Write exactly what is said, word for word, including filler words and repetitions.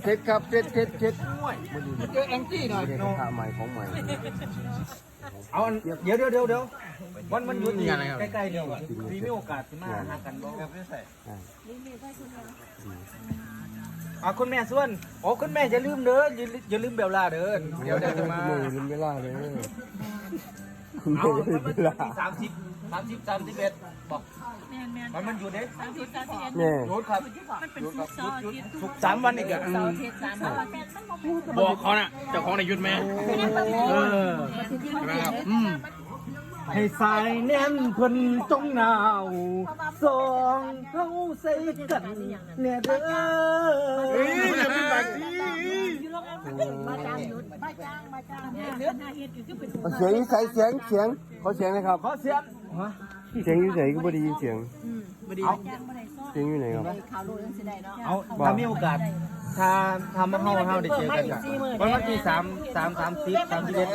เช็ดครับเช็ดเช็ดเช็ดเจอแองจี้หน่อย ไม่ได้กระทะใหม่ของใหม่ เอาอันเดี๋ยวเดี๋ยวเดี๋ยวเดี๋ยววันวันหยุดนี่ใกล้ๆเดียวสิมีโอกาสสิมาหากันบ่ อ่า อ่ะคุณแม่ส่วนโอ้คุณแม่อย่าลืมเด้ออย่าลืมอย่าลืมเบลล่าเด้อเดี๋ยวเดี๋ยวจะมา คุณแม่อย่าลืมเบลล่าเด้อคุณแม่ เอา อย่าลื มัน ม มัน เบลล่า สามสิบสามสิบสามสิบเอ็ดบอก แม่นแม่น มันมันอยู่เด้ สามสิบสามสิบเอ็ด แม่ หยุดครับ มันเป็นสุกร์เสาร์อาทิตย์ สามวันอีกอ่ะ เสาร์อาทิตย์สามวัน บอกเขาน่ะเจ้าของในยุดไหมเออ อืมให้สายแน่นเพิ่นจงหนาวสองเฮาใส่กันแน่เด้อ อยู่โรงงานมาจ้างหยุดมาจ้างมาจ้างเนี่ยคณะเฮ็ดก็คือเป็น เอาเสียงอยู่ใสเสียงเสียงขอเสียงหน่อยครับ ขอเสียงฮะ เสียงอยู่ไหนก็บ่ได้ยินเสียง บ่ดี เสียงอยู่ไหนครับ เอาถ้ามีโอกาส ถ้าถ้ามาเฮาเฮาได้เจอกันวันวันที่สามสามสามสิบสามสิบเอ็ด